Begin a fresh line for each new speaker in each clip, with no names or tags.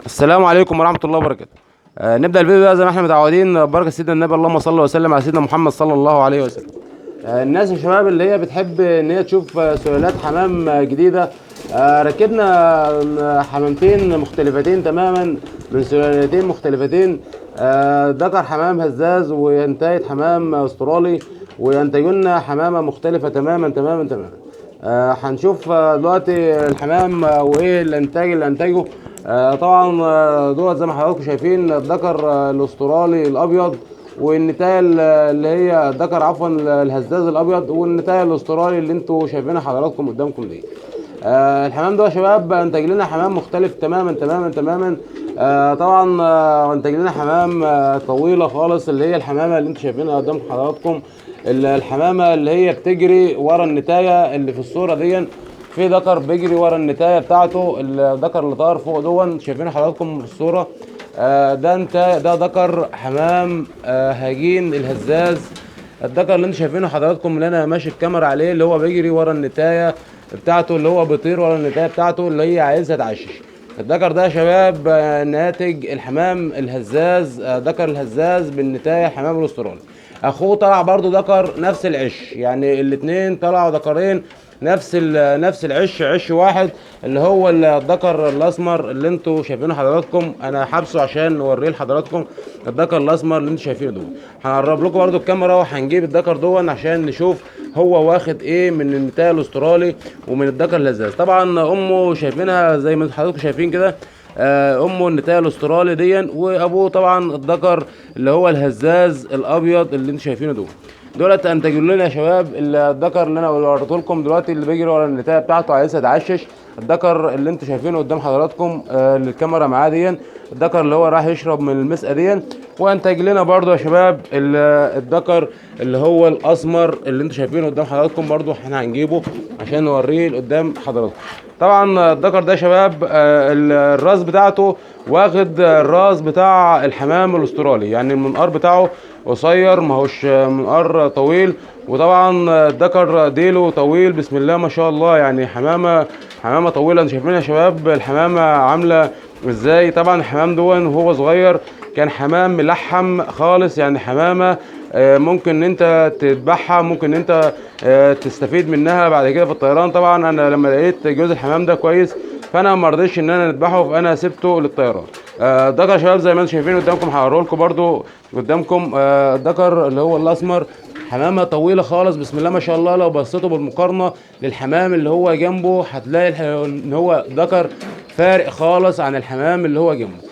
السلام عليكم ورحمة الله وبركاته. نبدأ الفيديو ده زي ما احنا متعودين ببركة سيدنا النبي، اللهم صل وسلم على سيدنا محمد صلى الله عليه وسلم. الناس يا شباب اللي هي بتحب ان هي تشوف سلالات حمام جديدة، ركبنا حمامتين مختلفتين تماما من سلالتين مختلفتين، ذكر حمام هزاز وانتاج حمام استرالي، وينتجون حمامة مختلفة تماما تماما تماما. هنشوف دلوقتي الحمام وايه الانتاج اللي انتجه. طبعا دوت زي ما حضراتكم شايفين الذكر الاسترالي الابيض والنتايه اللي هي الذكر عفوا الهزاز الابيض والنتايه الاسترالي اللي انتوا شايفينها حضراتكم قدامكم دي. الحمام ده يا شباب انتج لنا حمام مختلف تماما تماما تماما. طبعا انتج لنا حمام طويلة خالص اللي هي الحمامة اللي انتوا شايفينها قدام حضراتكم، الحمامة اللي هي بتجري ورا النتايه اللي في الصورة دي. في ذكر بيجري ورا النتايه بتاعته، الذكر اللي طار فوق دون شايفين حضراتكم في الصورة. ده انت ده ذكر حمام هجين الهزاز، الذكر اللي انتوا شايفينه حضراتكم اللي انا ماشي الكاميرا عليه، اللي هو بيجري ورا النتايه بتاعته، اللي هو بيطير ورا النتايه بتاعته اللي هي عايزها تعشش. الذكر ده يا شباب ناتج الحمام الهزاز، ذكر الهزاز بالنتايه حمام الاسترالي. اخوه طلع برضو ذكر نفس العش، يعني الاثنين طلعوا ذكرين نفس العش، عش واحد اللي هو الذكر الاسمر اللي انتوا شايفينه حضراتكم. انا حابسه عشان نوريه لحضراتكم الذكر الاسمر اللي انتوا شايفينه ده. هنقرب لكم برضو الكاميرا وهنجيب الذكر دون عشان نشوف هو واخد ايه من النتايه الاسترالي ومن الذكر الهزاز. طبعا امه شايفينها زي ما حضراتكم شايفين كده، امه النتايه الاسترالي دي، وابوه طبعا الذكر اللي هو الهزاز الابيض اللي انتوا شايفينه دول. دولت انتجوا لنا يا شباب الذكر اللي انا وريته لكم دلوقتي اللي بيجري ورا النتايه بتاعته عايزها تعشش، الذكر اللي انتوا شايفينه قدام حضراتكم اللي الكاميرا معاه دي، الذكر اللي هو راح يشرب من المسقه دي. وانتج لنا برضو يا شباب الذكر اللي هو الاسمر اللي انتوا شايفينه قدام حضراتكم، برضو احنا هنجيبه عشان نوريه قدام حضراتكم. طبعا الذكر ده يا شباب الراس بتاعته واخد الراس بتاع الحمام الاسترالي، يعني المنقار بتاعه قصير ماهوش منقار طويل، وطبعا الذكر ديله طويل بسم الله ما شاء الله، يعني حمامه طويلة. انتوا شايفين يا شباب الحمامة عامله ازاي. طبعا الحمام دون وهو صغير كان حمام ملحم خالص، يعني حمامه ممكن ان انت تذبحها، ممكن ان انت تستفيد منها بعد كده في الطيران. طبعا انا لما لقيت جوز الحمام ده كويس فانا ما رضيتش ان انا اذبحه، فانا سبته للطيران. الذكر يا شباب زي ما انتم شايفين قدامكم، هوريه لكم برده قدامكم. الذكر اللي هو الاسمر حمامه طويلة خالص بسم الله ما شاء الله. لو بصيتوا بالمقارنة للحمام اللي هو جنبه هتلاقي ان هو ذكر فارق خالص عن الحمام اللي هو جنبه.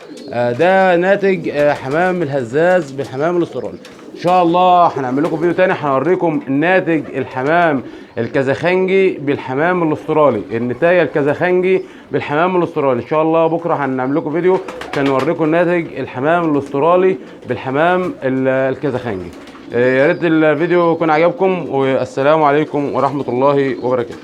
ده ناتج حمام الهزاز بالحمام الاسترالي. ان شاء الله هنعمل لكم فيديو تاني هنوريكم ناتج الحمام الكازاخنجي بالحمام الاسترالي، النتايه الكازاخنجي بالحمام الاسترالي. ان شاء الله بكره هنعمل لكم فيديو عشان نوريكم ناتج الحمام الاسترالي بالحمام الكازاخنجي. يا ريت الفيديو يكون عجبكم، والسلام عليكم ورحمة الله وبركاته.